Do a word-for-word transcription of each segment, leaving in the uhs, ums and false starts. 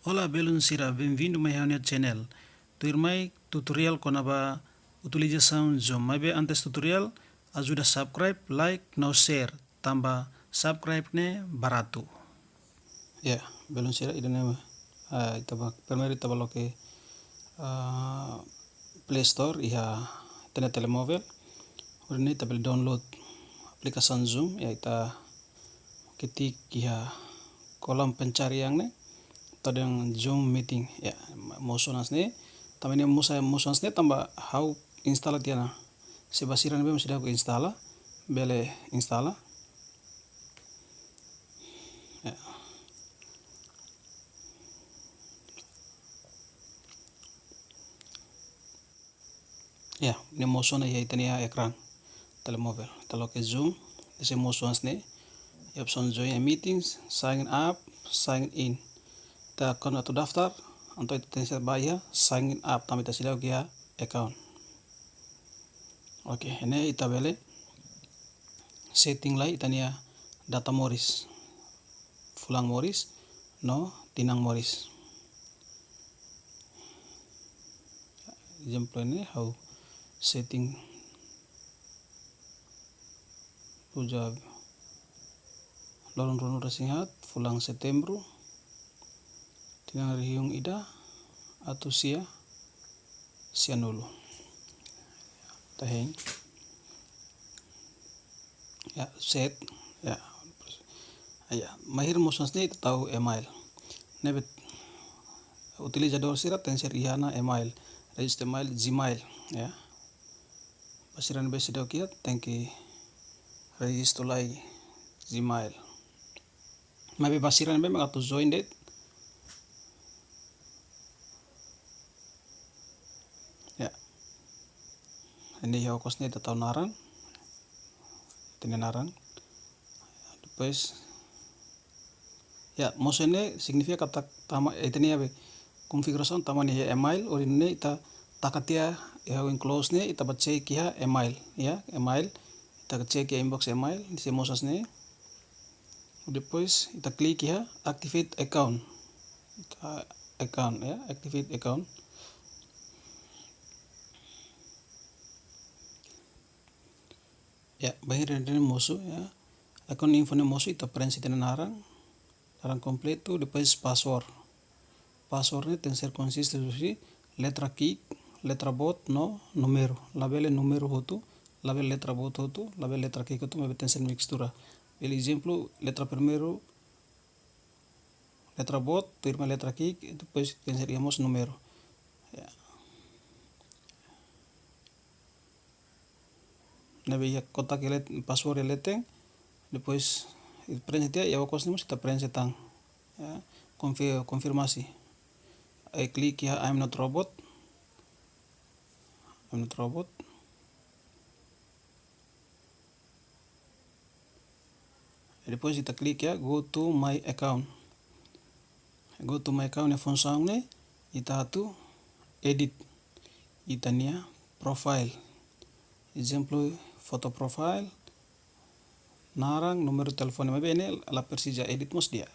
Olá, belun sira, benvindu mai ha'u-nia channel. Tuirmai tutorial kona-ba utilizasaun Zoom. Maibé antes tutorial, ajuda subscribe, like, no share, tanba subscribe ne'e baratu. Ya, belun sira, ida-ne'e, ah, ita bá, primeiru ita bá loke, ah, Play Store iha ita-nia telemóvel. Hodi nune'e ita bele download aplikasaun Zoom, ya, ita ketik iha kolom pencarian ne'e, ita dehan Zoom meeting, ya, mosu hanesan ne'e, tanba ne'e mosu, mosu hanesan ne'e, tanba ha'u instala tiha ona. Se ba sira ne'ebé mak seidauk instala, bele instala. Ya. Ya, ne'e mosu ona iha ita-nia ekran telemóvel. Ita loke Zoom, ita sei mosu hanesan ne'e. Iha opsaun join a meetings, sign up, sign in. Ita kona atu daftar, entaun ita tenke bá iha sign up, tanba ita seidauk iha account. Oke, ne'e ita bele setting lai ita-nia data moris. Fulan moris, no tinan moris. Ezemplu ne'e ha'u setting uza loron ruanulu-resin-haat, fulan Setembru, tinan rihun ida atus sia sianulu. Ita hein. Ya, set. Ya. Ya, mai hirus mosu hanesan ne'e ita tau email. Ne'ebé utilizadór sira tenke iha ona email, rejista email, Gmail, ya. Ba sira ne'ebé seidauk iha, tenke rejista lai Gmail. Maibé ba sira ne'ebé mak atu join de'it. Ya. Ne'e iha okos ne'e ita tau naran. Ita-nia naran. Depois, ya, mosu ne'e signifika katak tama, ita-nia be konfigurasaun tama ona iha email, hodi nune'e ita taka tiha, ya, iha close ne'e, ita bá check iha email, ya, email, ita check iha inbox email, ne'e sei mosu hanesan ne'e. Depois, ita klik iha activate account. Ita account, ya, activate account. Ya, bainhira ne'e mosu, ya. Account info ne'e mosu, ita preenxe ita-nia naran, naran kompletu, depois password. Password ne'e tenke konsiste husi letra ki'ik, letra boot no númeru. Labele númeru hotu, labele letra boot hotu, labele letra ki'ik hotu, maibé tenke mistura. Bele ezemplu, letra primeiru, letra boot, tuirmai letra ki'ik, depois tenke iha mós númeru. Ya. Ne'ebé iha kotak iha let-, password iha leten, depois preenxe tiha, iha okos ne'e mós ita preenxe tan. Ya, konfi-, konfirmasi. Ai klik iha I'm not robot. I'm not robot. Depois ita klik iha go to my account. Go to my account nia funsaun ne'e ita atu edit ita-nia profile. Ezemplu, foto profile, naran, númeru telefone, maibé ne'e la presiza edit mós di'ak.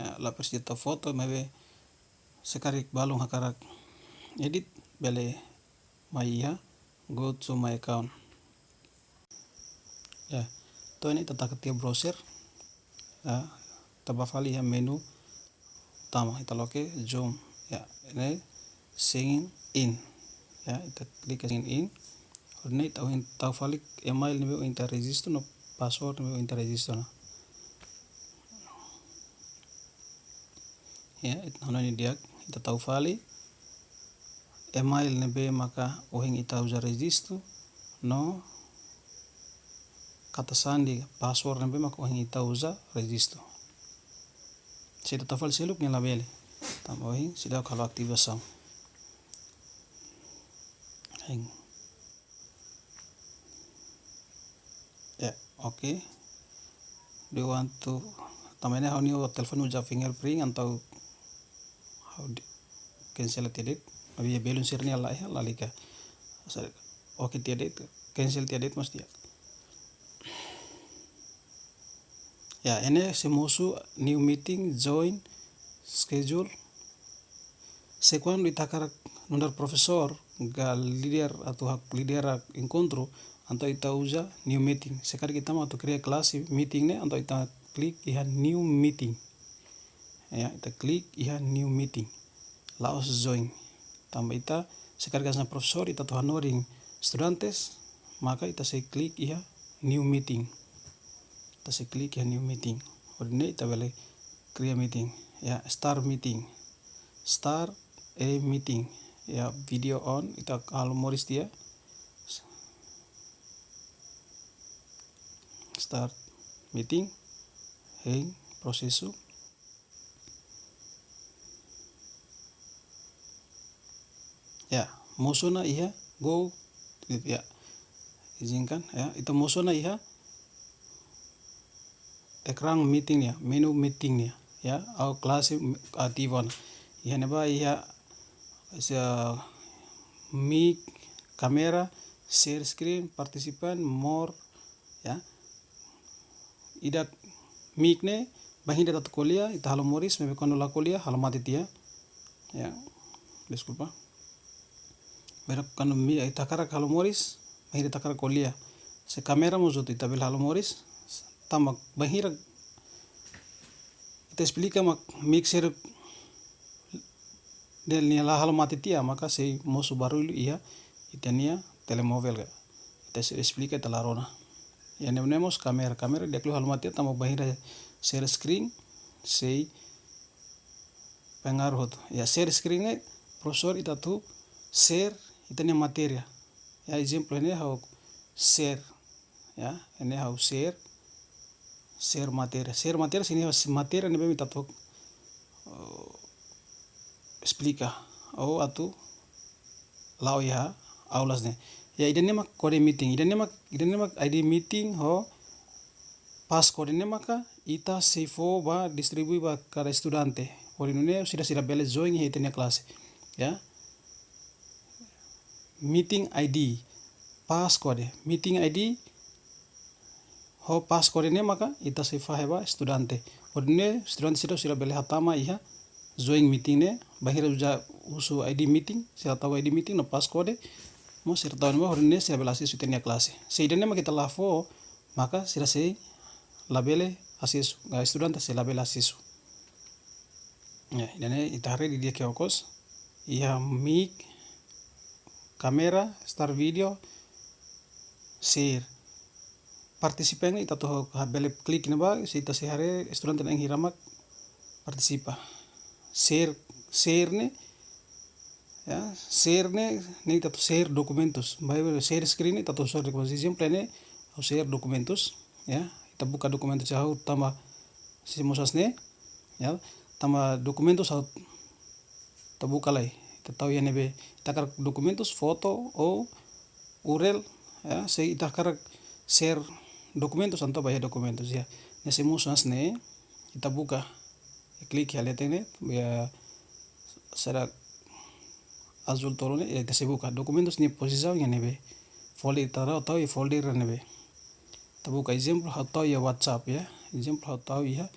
Eh, la presiza tau foto, maibé se karik balun hakarak edit, bele mai iha go to my account. Ya, to'o ne'e ita taka tiha browser. Ya, ita bá fali iha menu utama, ita loke Zoom. Ya, ne'e sign in. Ya, ita klik sign in. Hodi nune'e ita ohin tau fali email ne'ebé ohin ita register no password ne'ebé ohin ita register ona. Ya, ita hanoin di'ak, ita tau fali email ne'ebé maka ohin ita uza rejistu, no katak sandi, password ne'ebé maka ohin ita uza rejistu. Se ita tau fali seluk ne'e labele. Tanba ohin seidauk halo ativasaun. Hein. Ya, oke. Do you want to, tanba ne'e ha'u-nia telefone uza fingerprint, entaun ha'u di-, cancel tiha de'it. Maibé belun sira-nia la, ya, lalika. Sorry. Oke tiha de'it, cancel tiha de'it mós di'ak. Ya, ne'e sei mosu new meeting, join, schedule, Se kuandu ita hakarak nu'udar profesór ka líder atu hak lidera enkontru, entaun ita uza new meeting. Se karik ita mak atu kria klase meeting ne'e, entaun ita klik iha new meeting. Ya, ita klik iha new meeting. La'ós join. Tanba ita, se karik hanesan profesór, ita atu hanorin estudantes, maka ita sei klik iha new meeting. Ita sei klik iha new meeting. Hodi nune'e ita bele kria meeting. Ya, start meeting. Start a meeting. Ya, video on, ita halo moris tiha. Start meeting. Hein prosesu. Ya, mosu ona iha, go, ya, izinkan, ya, ita mosu ona iha ekrán meeting nian, menu meeting nian, ya, ha'u klase ativu ona. Iha ne'ebá iha, se, mic, kámera, share screen, participant, more, ya. Ida mic ne'e, bainhira ita atu ko'alia, ita halo moris, maibé kuandu la ko'alia, halo mate tiha. Ya, deskulpa. Maibé kuandu mi, ita hakarak halo moris, bainhira ita hakarak ko'alia. Se kámera mós hotu ita bele halo moris, tanba bainhira ita esplika mak mic sira ne'e nia la halo mate tiha, maka sei mosu barullu iha ita-nia telemóvel ka. Ita sei esplika ita la rona. Ya, ne'e, ne'e mós kámera, kámera di'ak liu halo mate tiha, tanba bainhira share screen, sei pengaruh hotu. Ya, share screen ne'e, profesór ita atu share ita-nia matéria. Ya, ezemplu ne'e ha'u share. Ya, ne'e ha'u share, share matéria. Share matéria sini matéria ne'ebé mak ita atu, eh, esplika. Ou atu la'o iha aulas ne'e. Ya, ida-ne'e mak kode meeting. Ida-ne'e mak, ida-ne'e mak I D meeting ho passcode ne'e maka ita sei fó ba distribui ba kada estudante. Hodi nune'e sira, sira bele join iha ita-nia klase. Ya. Meeting I D, passcode. Meeting I D ho passcode ne'e maka ita sei fahe ba estudante. Hodi nune'e estudante sira, sira bele hatama iha join meeting ne'e, bainhira uza husu I D meeting, sira tau I D meeting no passcode, mós sira tau ne'ebá, hodi nune'e sira bele asesu ita-nia klase. Se ida-ne'e mak ita la fó, maka sira sei labele asesu, ka estudante sei labele asesu. Ya, ida-ne'e ita haree didi'ak iha okos. Iha mic, kámera, start video, share. Partisipante ita atu ha-, bele klik ne'ebá, se ita sei haree estudante na'in hira mak partisipa. Share, share ne'e, ya, share ne'e, ne'e ita atu share dokumentus. Bainhira share screen ne'e ita atu share dokumentus. Ezemplu ne'e, ha'u share dokumentus, ya. Ita buka dokumentus, ya, ha'u tanba, se mosu hanesan ne'e, ya, tanba dokumentus ha'u ita buka lai. Ita tau iha ne'ebé, ita hakarak dokumentus, foto, ou URL, ya, se ita hakarak share dokumentus, entaun bá iha dokumentus, ya. Ne'e se mosu hanesan ne'e, ita buka. Klik iha leten ne'e, ya, sira azúl tolu ne'e, ya, ita sei buka. Dokumentus nia pozisaun iha ne'ebé. Folder ita tau, tau iha folder ne'ebé. Ita buka ezemplu ha'u tau iha WhatsApp, ya. Ezemplu ha'u tau iha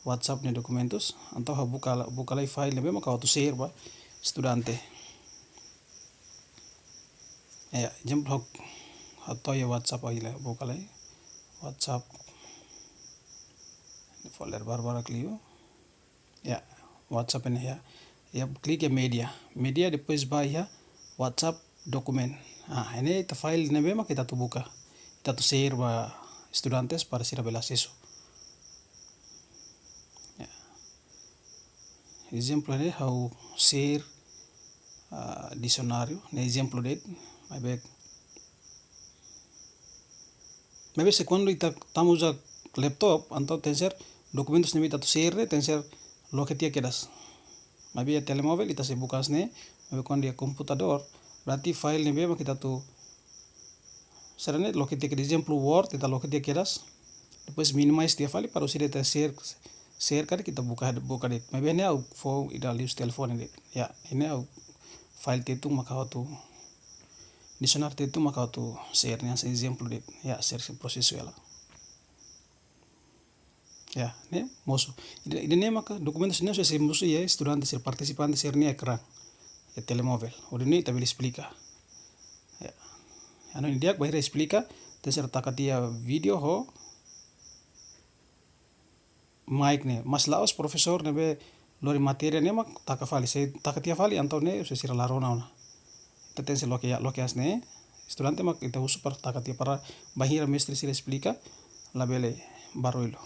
WhatsApp nia dokumentus. Entaun ha'u buka la-, buka lai file ne'ebé maka ha'u atu share ba estudante. Ya, ezemplu ha'u, ha'u tau iha WhatsApp, ha'u ila buka lai. WhatsApp. Folder barak-barak liu. Ya, WhatsApp ne'e ya. Ya, klik iha media. Media, depois bá iha WhatsApp dokumen. Ah, ne'e ita file ne'ebé mak ita atu buka. Ita atu share ba estudantes para sira bele asesu. Ya. Ezemplu ne'e ha'u share, ah, disionáriu, ne'e ezemplu de'it, maibé, maibé se kuandu ita tama uza laptop, entaun tenkesér dokumentus ne'ebé ita atu share ne'e tenkesér loke tiha kedas. Maibé iha telemóvel ita sei buka hanesan ne'e, maibé kuandu iha komputadór, berarti file ne'ebé mak ita atu, sira ne'e loke tiha kedas, ezemplu Word, ita loke tiha kedas. Depois minimize tiha fali para sira ita share, share karik ita buka, buka de'it. Maibé ne'e ha'u fó ida liu husi telefone de'it. Ya, ne'e ha'u file Tetun maka ha'u atu, disionáriu Tetun maka ha'u atu share ne'e hanesan ezemplu de'it. Ya, share prosesu hela. Ya, ne'e mosu. Ida, ida-ne'e maka dokumentus ne'e sei mosu iha estudante sira, partisipante sira-nia ekrán. telemóvel. Hodi nune'e ita bele esplika. Ya. Hanoin di'ak, bainhira esplika, tenke taka tiha vídeo ho mic ne'e. Mas la'ós profesór ne'ebé lori matéria ne'e mak taka fali. Se taka tiha fali, entaun ne'e husi sira la rona ona. Ita tenke loke, ya, loke hanesan ne'e. Estudante mak ita husu para taka tiha para bainhira mestre sira esplika, labele barullu.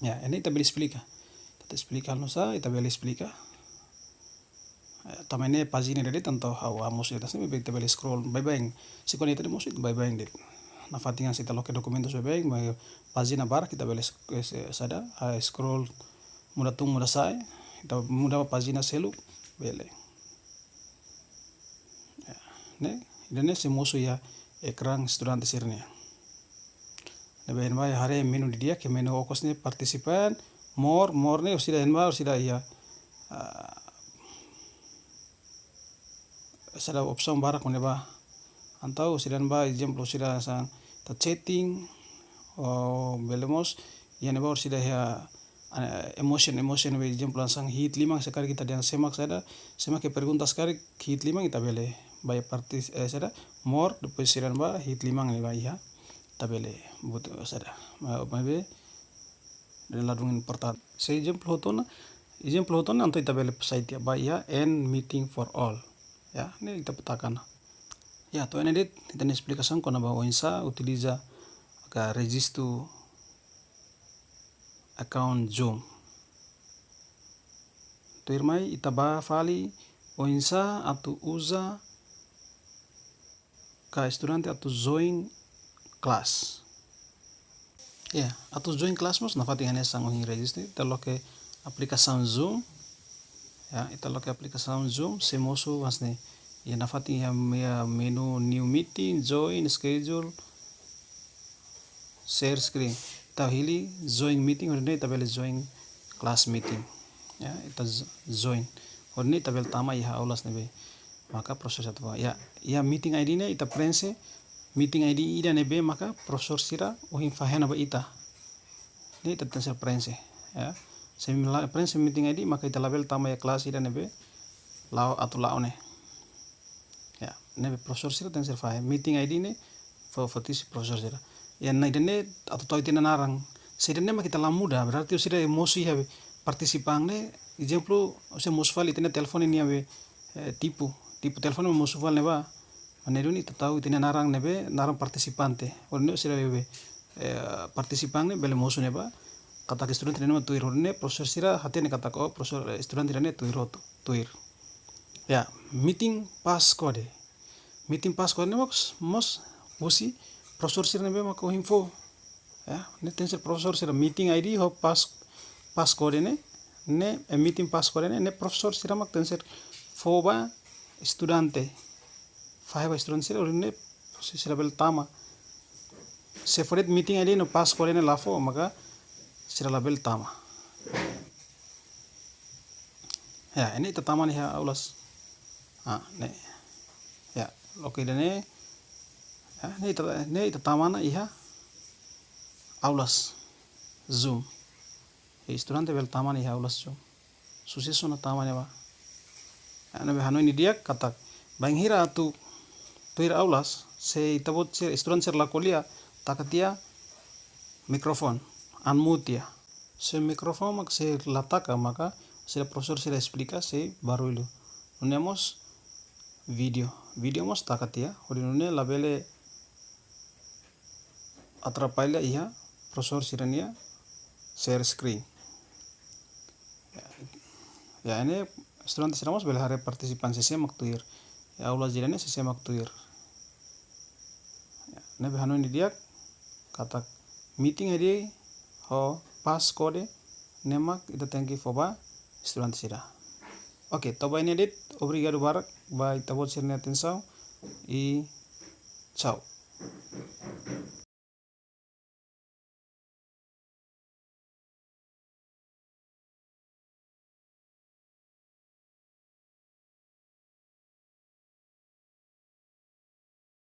Ya, ne'e ita bele esplika. Ita esplika halo nu'usá, ita bele esplika. Eh, tanba ne'e pájina de'it, entaun ha'u, ha'u mosu ida, se ita bele scroll baibain. Se kuandu ita mosu ita baibain de'it. Nafatin hanesan ita loke dokumentus baibain, mai pájina barak ita bele sk-, eh, se-, saida, ah, scroll muda tun muda sa'e, ita muda ba pájina seluk, bele. Ya, ne'e, ida-ne'e sei mosu iha ekrán estudante sira-nian. Ne'ebé ema haree menu didi'ak, ke menu okos ne'e participant, more, more ne'e orsida ema, orsida iha, ah, saida opsaun barak ne'ebá. Entaun orsida ema, ezemplu, orsida hanesan ita chatting, ou bele mós, iha ne'ebá orsida iha, ah, emotion, emotion be ezemplu hanesan hi'it liman se karik ita dehan sé mak saida, sé mak ke pergunta se karik hi'it liman ita bele ba iha parte, eh, saida, more, depois sira ba hi'it liman ne'ebá iha, ita bele buat saida. Ma-, maibé, ne'e ladún importante. Se ezemplu hotu ona, ezemplu hotu ona, entaun ita bele sai tiha ba iha end meeting for all. Ya, ne'e ita taka ona. Ya, to'o iha ne'e de'it, ita-nia esplikasaun kona-ba oinsá utiliza ka rejistu account Zoom. Tuirmai ita ba fali oinsá atu uza ka estudante atu join class. Ya, atu join class mós nafatin hanesan ohin rejistu, ita loke aplikasaun Zoom. Ya, ita loke aplikasaun Zoom, sei mosu hanesan ne'e. Ya, nafatin iha, iha menu new meeting, join, schedule, share screen. Ita hili join meeting, hodi nune'e ita bele join class meeting. Ya, ita z-, join. Hodi nune'e ita bele tama iha aulas ne'ebé maka profesór atu fó. Ya, iha meeting I D ne'e ita prense, meeting I D ida ne'ebé maka profesór sira ohin fahe ona ba ita. Ne'e ita tenke prense, ya. Se la prense meeting I D maka ita labele tama iha kelas ida ne'ebé la'o atu la'o ne'e. Ya, ne'ebé profesór sira tenke fahe. Meeting I D ne'e fó, fó tiha husi profesór sira. Ya, ne'e ida-ne'e atu tau ita-nia naran. Se ida-ne'e mak ita la muda, berarti orsida mosu iha be partisipan ne'e, ezemplu, orsida mosu fali ita-nia telefone nian be, eh, tipu, tipu telefone mosu fali ne'ebá. Mak ne'e duni ita tau ita-nia naran ne'ebé, naran partisipante. Hodi nune'e orsida be, eh, partisipan ne'e bele mosu ne'ebá. Katak estudante ne'e mak tuir, hodi nune'e profesór sira hatene katak, oh, profesór, eh, estudante ne'e tuir hotu, tuir. Ya, meeting passcode. Meeting passcode ne'e mós, mós husi profesór sira ne'ebé mak ohin fó. Ya, ne'e tenke ser profesór sira meeting I D ho pass, passcode ne'e, ne'e, eh, meeting passcode ne'e, ne'e profesór sira mak tenke ser fó ba estudante. Fahe ba estudante sira, hodi nune'e sira bele tama. Se fó de'it meeting I D no passcode ne'e la fó, maka sira labele tama. Ya, ne'e ita tama ona iha aulas. Ah, ne'e. Ya, loke ida-ne'e. Ya, ne'e ita, ne'e ita tama ona iha aulas Zoom. Ya, estudante bele tama ona iha aulas Zoom. Susesu ona tama ne'ebá. Ya, ne'ebé hanoin didi'ak katak bainhira atu tuir aulas, se ita-boot sira, estudante sira la ko'alia, taka tiha mikrofone, unmute tiha. Se mikrofone mak sei la taka, maka sira profesór sira esplika sei barullu. Nune'e mós vídeo, vídeo mós taka tiha, hodi nune'e labele atrapalla iha profesór sira-nia share screen. Ya, ne'e estudante sira mós bele haree partisipan sé-sé mak tuir. Ya, aulas ida-ne'e sé-sé mak tuir. Ya, ne'ebé hanoin didi'ak katak meeting I D ho passcode ne'e mak ita tenke fó ba estudante sira. Oke, to'o ba iha ne'e de'it, obrigadu barak ba ita-boot sira-nia atensaun i tchau.